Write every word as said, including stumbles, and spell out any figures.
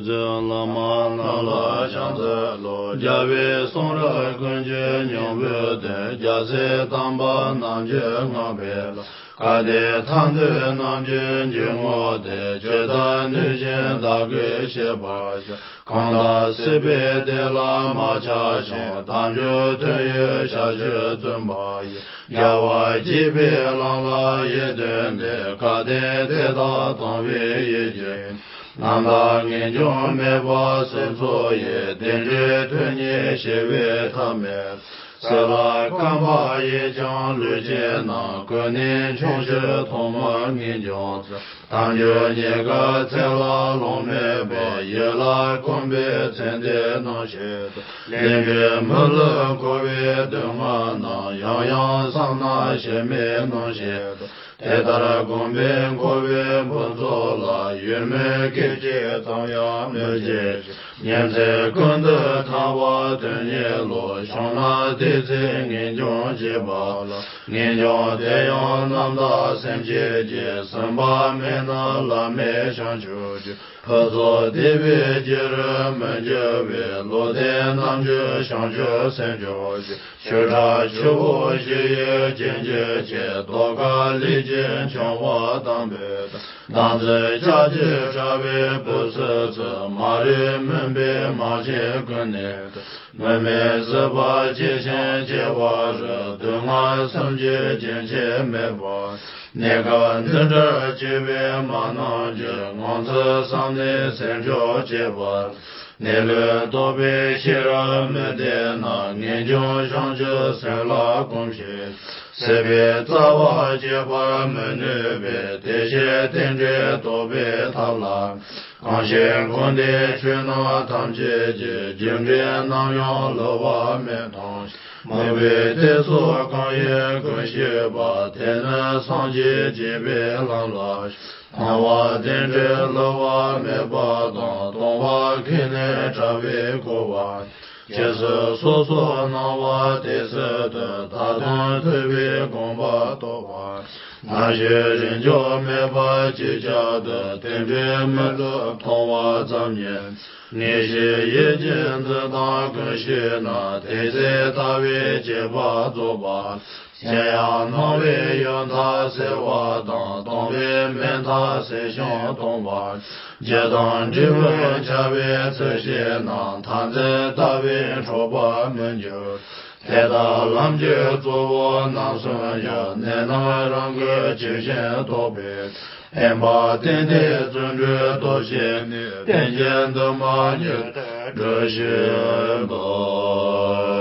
བླ་མ་རྣམས་ལ་ཕྱག་འཚལ་ལོ། རྒྱལ་བའི་གསུང་རབ་ཀུན་གྱི་སྙིང་པོའི་དོན། རྒྱལ་སྲས་དམ་པ་རྣམས་ཀྱིས་བསྔགས་པའི་ལམ། བཀའ་བསྟན་ཐམས་ཅད་རྣམས་ཀྱི་འཇུག་ངོགས་ཏེ། ཇི་ལྟར་ནུས་ཤིང་བདག་གིས་ཤེས་པར་བྱ། གང་དག་སྲིད་པའི་བདེ་ལ་མ་ཆགས་ཤིང་། དལ་འབྱོར་དོན་ཡོད་བྱ་སྤྱོད་བརྩོན་པ་ཡིས། རྒྱལ་བ་དགྱེས་པའི་ལམ་ལ་ཡིད་རྟོན་ཏེ། བཀའ་བསྟན་དེ་དག་དང་བའི་ཡིད་ཀྱིས། རྣམ་དག་ངེས་འབྱུང་མེད་པ་སེམས་གསོ་ཡི། བདེ་འབྲས་ཐོབ་ནས་སྐྱེ་བའི་ཐབས་མེད། སྲིད་ལ་རྐང་པ་ཡིས་ཀྱང་ལུས་ཅན་རྣམས། ཀུན་ནས་འཆིང་ཕྱིར་ཐོག་མར་ངེས་འབྱུང་བཙལ། དལ་འབྱོར་རྙེད་དཀའ་ཚེ་ལ་ལོང་མེད་པར། ཡིད་ལ་གོམས་པའི་ཚེ་འདི་ནམ་ཤེས་ཐུབ། ལེན་པའི་མི་ལུས་འཁོར་བའི་སྡུག་བསྔལ་རྣམས། ཡང་ཡང་བསམ་ན་ཞེན་མེད་ནམ་ཤེས་ཐུབ། དེ་ལྟར་གོམས་པས་འཁོར་བའི་འབུམ་ཚོགས་ལ། ཡོད་མེད་སྐད་ཅིག་ཙམ་ཡང་མི་བརྗེད་ཅིང་། ཉིན་མཚན་ཀུན་ཏུ་ཐར་པ་དོན་གཉེར་བློ། བྱུང་ན་དེ་ཚེ་ངེས་འབྱུང་སྐྱེས་པ་ལ། ངེས་འབྱུང་དེ་ཡང་རྣམ་དག་སེམས་བསྐྱེད་ཀྱིས། ཟིན་པ་མེད་ན་བླ་མེད་བྱང་ཆུབ་ཀྱི། ཕུན་ཚོགས་འདུས་པའི་རྒྱུ་རུ་མི་འགྱུར་བའི། བློ་ལྡན་རྣམས་ཀྱི་བྱང་ཆུབ་སེམས་མཆོག་གི། ཆོས་གྲགས་ཆུ་བོ་བཞི་ཡི་རྒྱུན་གྱི་ཆེད། རྟོགས་དཀའ་ལས་ཀྱི་འབྱུང་བ་དམ་པའི་དོན། དམ་ཚིག་ལྕགས་ཀྱུས་བྲལ་བའི་བུ་སྲིད་ཚོལ། མ་རིག་མུན་པའི་མང་ཆེན་ཀུན་ནས་ཐར། མུ་མེད་སྲིད་པ་ཇི་བཞིན་སྐྱེ་བ་རུ། སྡུག་བསྔལ་གསུམ་གྱི་རྒྱུན་ཆད་མེད་པ། གནས་སྐབས་འདི་འདྲར་སྐྱེ་བའི་མ་རྣམས་ཀྱི། ངང་ཚུལ་བསམ་ནས་སེམས་མཆོག་སྐྱེ་བར། གནས་ལུགས་རྟོགས་པའི་ཤེས་རབ་མི་ལྡན་ན། ངེས་འབྱུང་བྱང་ཆུབ་སེམས་ལ་གོམས་ཤིང་། སྲིད་པའི་རྩ་བ་བཅད་པར་མི་ནུས་པས། བདེ་གཤེགས་རྟེན་འབྲེལ་རྟོགས་པའི་ཐབས་ལ། གང་ཕྱིར་འཁོར་འདས་ཆོས་རྣམས་ཐམས་ཅད་ཀྱི། རྒྱུ་འབྲས་ནམ་ཡང་བསླུ་བ་མེད་མཐོང་ཞིང་། མུན་པའི་གཏིང་སོགས་གང་ཡིན་ཀུན་ཤེས་པ། དེ་ནི་སངས་རྒྱས་བྱེད་པའི་ལམ་ལ། སྣང་བ་བདེན་བྲལ་བསླུ་བ་མེད་པ་དང་། སྟོང་པ་ཁས་ལེན་བྲལ་བའི་གོ་བ། རྗེས་སུ་སོ་སོར་སྣང་བ་དེ་སྲིད་དུ། ད་དུང་ཐོས་པའི་དགོངས་པ་རྟོགས་པ། ནམ་ཞིག་རིང་འཇུག་མེད་པར་ཇི་སྐྱབས་སུ། རྟེན་འབྲེལ་མི་བསླུ་མཐོང་བ་ཙམ་ཉིད། ངེས་ཤེས་ཡིད་ཀྱིས་འཛིན་སྟངས་ཀུན་ཤེས་ན། དེ་ཚེ་ལྟ་བའི་དཔྱད་པ་རྫོགས་པ། གཞན་ཡང་སྣང་བའི་ཡུལ་མཐའ་སེལ་བ་དང་། སྟོང་པའི་མེད་མཐའ་སེལ་ཞིང་སྟོང་པ། རྒྱུ་དང་འབྲས་བུ་འཆར་བའི་ཚུལ་ཤེས་ན། མཐར་འཛིན་ལྟ་བས་འཕྲོག་པར་མི་འགྱུར། དེ་ལྟར་ལམ་གྱི་གཙོ་བོ་རྣམ་གསུམ་ཡང་། གནད་རྣམས་རང་གིས་ཇི་བཞིན་རྟོགས་པའི། དབེན་པ་གཏན་བདེའི་བརྩོན་འགྲུས་སྟོབས་ཆེན་ནི། རྟེན་ཅན་འདུན་མ་ཉིད་དུ་གྲོལ་ཕྱིར་འདོད།